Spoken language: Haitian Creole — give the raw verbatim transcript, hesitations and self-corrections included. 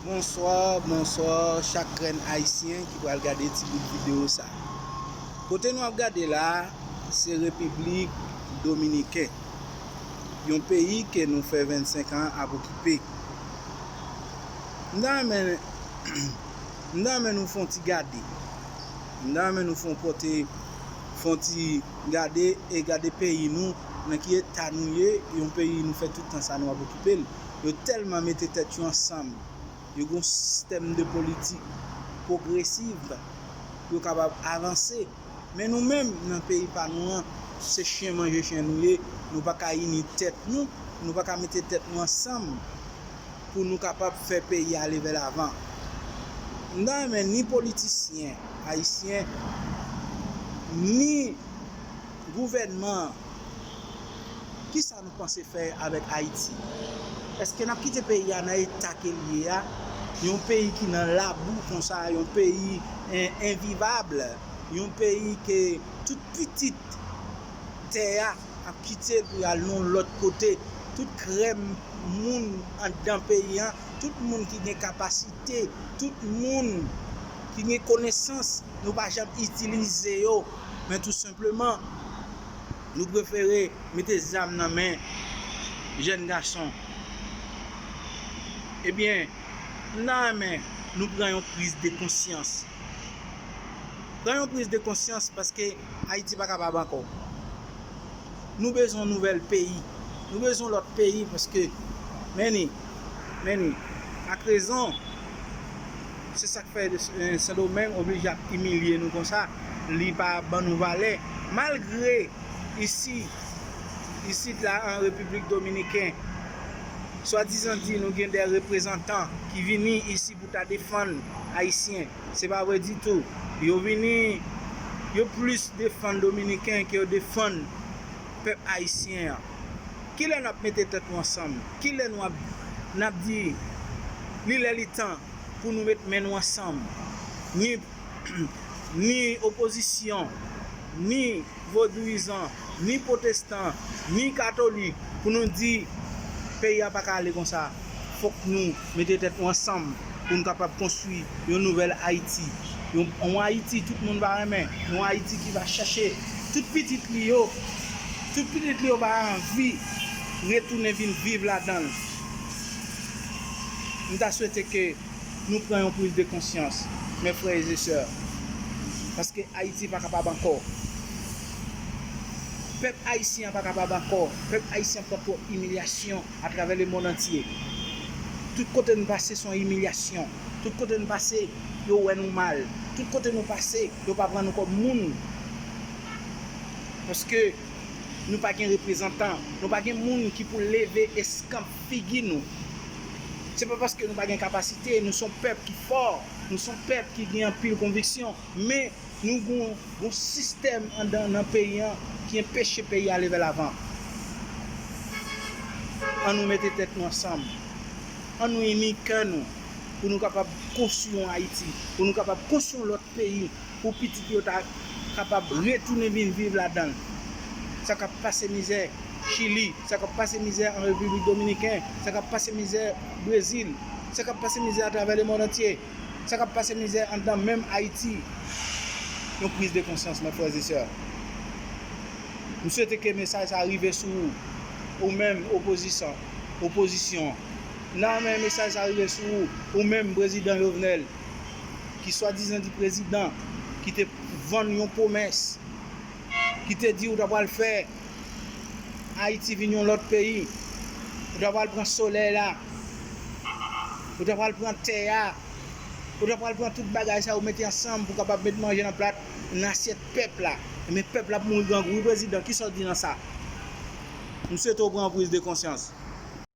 Bonswa, bonswa chak grenn ayisyen ki pral gade ti bout videyo sa. Kote nou ap gade la, se Repiblik Dominiken, yon peyi ke nou fè vennsenk an ap okipe. M ta renmen, m ta renmen nou fè yon ti gade. M ta renmen nou fè yon pote, fè yon ti gade e gade peyi nou, nan ki eta nou ye, yon peyi nou fè tout tan sa nou ap okipe l. Yo tèlman mete tèt yo ansanm. Yo gen yon sistèm de politik pwogresiv pou yo kapab avanse. Men nou menm, nan peyi pa nou an, se chen manje chen nou ye, nou pa ka ini tèt nou, nou pa ka mete tèt nou ansanm pou nou kapab fè peyi a leve lavan. M ta renmen ni politisyen ayisyen, ni gouvènman an, kisa nou panse fè avèk Ayiti? Èske n ap kite peyi a nan eta ke l ye a? Yon peyi ki nan labou konsa, yon peyi en, envivab, yon peyi ke tout pitit tè a ap kite l pou y al nan yon lòt kote. Tout krèm moun anndan peyi a, tout moun ki gen kapasite, tout moun ki gen konesans, nou pa janm itilize yo, men tou senpleman, nou prefere mete zam nan men jèn gason. Ebyen, m ta renmen nou pran yon priz de konsyans. Pran yon priz de konsyans paske Ayiti pa kapab ankò. Nou bezwen yon nouvèl peyi. Nou bezwen yon lòt peyi paske, men ni, men ni, ak rezon, se sa k fè, eh, Sendomeng oblije ap imilye nou konsa. Li pa ban nou valè. Malgre isi, isit la an Repiblik Dominiken, swadizan di nou gen de reprezantan ki vini isi pou ta defann Ayisyen. Se pa vre ditou. Yo vini, yo plis defann Dominiken ke yo defann pèp ayisyen an. Kilè n ap mete tèt nou ansanm? Kilè nou ap, n ap di, li lè li tan pou nou met men nou ansanm? Ni, ni opozisyon, ni vodouyizan, ni pwotestan, ni katolik, pou nou di, peyi a pa ka ale konsa. Fòk nou mete tèt nou ansanm pou nou kapab konstwi yon nouvèl Ayiti. Yon, yon Ayiti tout moun va renmen. Yon Ayiti ki va chache tout pitit li yo. Tout pitit li yo va anvi retounen vin viv ladan l. M ta swete ke nou pran yon priz de konsyans, mes frères et sœurs. Paske Ayiti pa kapab ankò. Pèp ayisyen an pa kapab ankò. Pèp ayisyen pran twòp imilyasyon atravè lemonn antye. Tout kote nou pase, se yon imilyasyon. Tout kote nou pase, yo wè nou mal. Tout kote nou pase, yo pa pran nou kòm moun. Paske nou pa gen reprezantan. Nou pa gen moun ki pou leve eskanp figi nou. Se pa paske nou pa gen kapasite, nou se yon pèp ki fò, nou se yon pèp ki gen anpil konviksyon, men nou gon, gon sistèm anndan nan peyi an ki enpeche peyi a leve lavan. An nou mete tèt nou ansanm. An nou ini kè nou pou nou kapab konstwi yon Ayiti, pou nou kapab konstwi yon lòt peyi, pou pitit yo ta kapab retounen vin viv ladan l. Sa k ap pase mizè Chili, sa k ap pase mizè an Repiblik Dominiken, sa k ap pase mizè Brezil, sa k ap pase mizè atravè lemonn antye, sa k ap pase mizè anndan menm Ayiti. Yon priz de konsyans, mes frères et sœurs. M swete ke mesaj sa rive sou ou, ou menm opozisyon, opozisyon. Nan men mesaj sa rive sou ou, ou menm prezidan Jovenel, ki swadizan di prezidan, ki te vann yon pwomès, ki te di ou ta pral fè Ayiti vin yon lòt peyi, ou ta pral pran solèy la, ou ta pral pran tè a, ou ta pral pran tout bagay sa yo mete ansanm pou kapab met manje nan plat, nan asyèt pèp la. Men pèp la ap mouri grangou. Wi, prezidan, kisa w di nan sa? M swete w pran yon priz de konsyans.